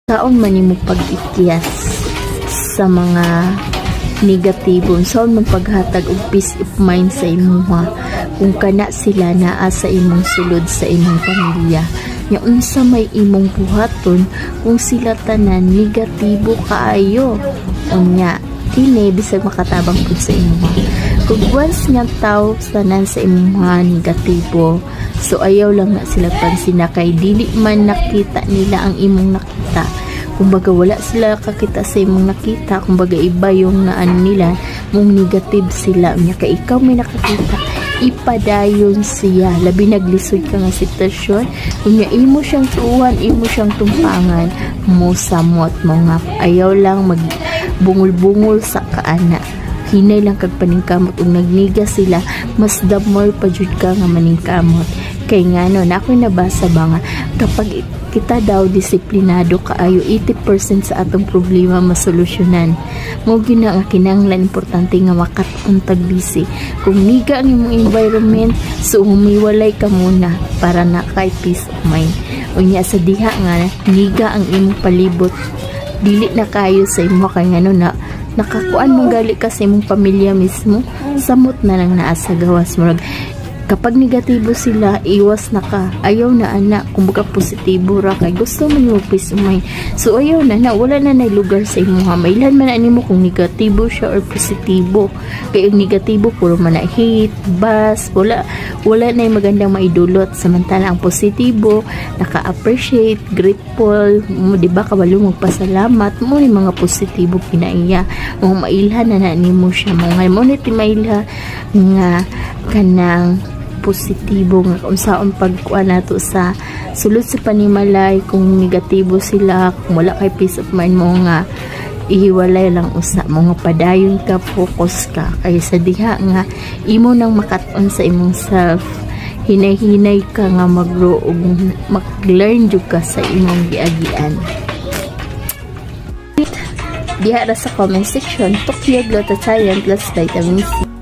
Unsaon man nimo pag-ikyas sa mga negatibo, unsaon man paghatag og peace of mind sa imuha kung kana sila naa sa imong sulod, sa imong pamilya? Nya unsa may imong buhaton kung sila tanan negatibo kaayo? Unya kini bisag makatabang pud sa imuha kung once nga tao tanan sa imuha negatibo. So ayaw lang na sila pansina kay dili man nakita nila ang imong nakita. Kumbaga, wala sila kakita sa imong nakita. Kumbaga, iba yung naano nila mong negative sila. Unya kay ikaw may nakakita, ipadayon siya, labi naglisod ka nga sitwasyon. Unya imo siyang tuuhan, imo siyang tumpangan, mo samot mo nga ayaw lang mag bungol-bungol sa kaana. Hinay lang kag paningkamot. Ug nagniga sila, mas the more pa jud ka nga maningkamot. Kay ngano na ako'y nabasa ba nga kapag kita daw disiplinado kaayo, 80% sa atong problema masolusyonan. Mo gina nga kinahanglan importante nga makat-on tag busy. Kung niga ang imong environment, so humiwalay ka muna para na kay peace of mind. Unya sa diha nga niga ang imong palibot, dili na kayo sa imo, kay ngano na nakakuan mong gali ka sa imong pamilya mismo, samot na lang naa sa gawas. Murag kapag negatibo sila, iwas na ka. Ayaw na ana. Kumbaga positibo ra kay gusto mo yung peace of mind. So ayaw na na, wala na na lugar sa imo ha. Mailhan man na nimo kung negatibo siya or positibo. Kay ang negatibo puro man na hate, bash, wala na yung magandang maidulot. Samantala ang positibo, naka-appreciate, grateful, mo, di ba, kabalo magpasalamat, mo ni mga positibo kinaiya. Mo mailhan na na nimo siya. Mo nga mo ni mailha nga kanang positibo nga unsaon pagkuan nato sa sulod sa panimalay kung negatibo sila, kung wala kay peace of mind mo, nga ihiwalay lang usa mo nga padayon ka, focus ka kay sa diha nga imo nang makat-on sa imong self, hinay-hinay ka nga mag-grow ug mag-learn jud ka sa imong giagian. Diha ra sa comment section. Tokyo Glutathione plus Vitamin C.